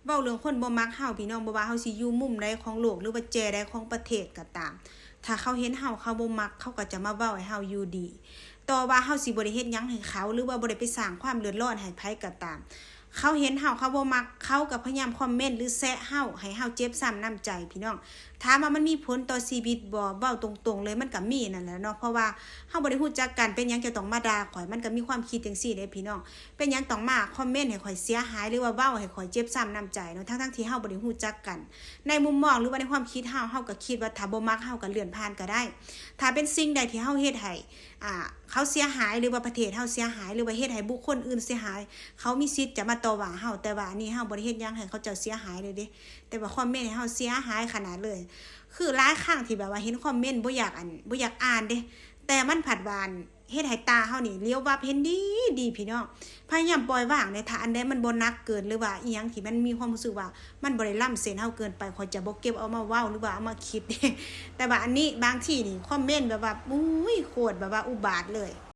ເວົ້າເລື່ອງຄົນບໍ່ມັກເຮົາ ພີ່ນ້ອງ, ບໍ່ວ່າເຮົາຊິຢູ່ມຸມໃດຂອງໂລກ ຫຼືວ່າແຈໃດຂອງປະເທດກໍຕາມ, ຖ້າເຂົາເຫັນເຮົາ ເຂົາບໍ່ມັກ ເຂົາກໍຈະມາເວົ້າໃຫ້ເຮົາຢູ່ດີ. ຕໍ່ວ່າເຮົາຊິບໍ່ໄດ້ເຮັດຫຍັງໃຫ້ເຂົາ ຫຼືວ່າບໍ່ໄດ້ໄປສ້າງຄວາມເດືອດຮ້ອນໃຫ້ໃຜກໍຕາມ, ເຂົາເຫັນເຮົາ ເຂົາບໍ່ມັກ ເຂົາກໍພະຍາຍາມຄອມເມັນ ຫຼືແຊະເຮົາ ໃຫ້ເຮົາເຈັບຊ້ຳນ້ຳໃຈ ພີ່ນ້ອງ. ຖາມວ່າມັນມີຜົນຕໍ່ຊີວິດບໍ່? ເວົ້າຕົງໆເລີຍ ມັນກໍມີນັ້ນແຫຼະເນາະ, ເພາະວ່າເຮົາບໍ່ໄດ້ຮູ້ຈັກກັນ ເປັນຫຍັງຈະຕ້ອງມາດ່າຂ້ອຍ? ມັນກໍມີຄວາມຄິດຈັ່ງຊີ້ເດ້ ພີ່ນ້ອງ. ເປັນຫຍັງຕ້ອງມາຄອມເມັນໃຫ້ຂ້ອຍເສຍຫາຍ ຫຼືວ່າເວົ້າໃຫ້ຂ້ອຍເຈັບຊ້ຳນ້ຳໃຈເນາະ ທັງໆທີ່ເຮົາບໍ່ໄດ້ຮູ້ຈັກກັນ? ໃນມຸມມອງ ຫຼືວ່າໃນຄວາມຄິດເຮົາ ເຮົາກໍຄິດວ່າຖ້າບໍ່ມັກ ເຮົາກໍເລື່ອນຜ່ານກໍໄດ້. ຖ້າເປັນສິ່ງໃດທີ່ເຮົາເຮັດໃຫ້ ອ່າ ເຂົາເສຍຫາຍ ຫຼືວ່າປະເທດເຮົາເສຍຫາຍ ຫຼືວ່າເຮັດໃຫ້ບຸກຄົນອື່ນເສຍຫາຍ ເຂົາມີສິດຈະມາຕໍ່ວ່າເຮົາ, ແຕ່ວ່າອັນນີ້ເຮົາບໍ່ໄດ້ເຮັດຫຍັງໃຫ້ເຂົາເຈົ້າເສຍຫາຍເລີຍເດ້, ແຕ່ວ່າຄອມເມັນໃຫ້ເຮົາເສຍຫາຍຂະໜາດເລີຍ. ຄືຫຼາຍຄັ້ງທີ່ແບບວ່າເຫັນຄອມເມັນບໍ່ຢາກ ອັນ ບໍ່ຢາກອ່ານເດ້, ແຕ່ມັນພັດວ່າ ອັນ ເຮັດໃຫ້ຕາເຮົານີ້ຫຼຽວວັບເຫັນດີໆ ພີ່ນ້ອງ. ພະຍາຍາມປ່ອຍວາງແດ່ ຖ້າອັນໃດມັນບໍ່ໜັກເກີນ ຫຼືວ່າອີ່ຫຍັງທີ່ມັນມີຄວາມຮູ້ສຶກວ່າມັນບໍ່ໄດ້ລ້ຳເສັ້ນເຮົາເກີນໄປ ຂ້ອຍຈະບໍ່ເກັບເອົາມາເວົ້າ ຫຼືວ່າເອົາມາຄິດເດ້. ແຕ່ວ່າອັນນີ້ບາງທີນີ້ຄອມເມັນແບບວ່າ ອຸ້ຍ ໂຄດແບບວ່າອຸບາດເລີຍ.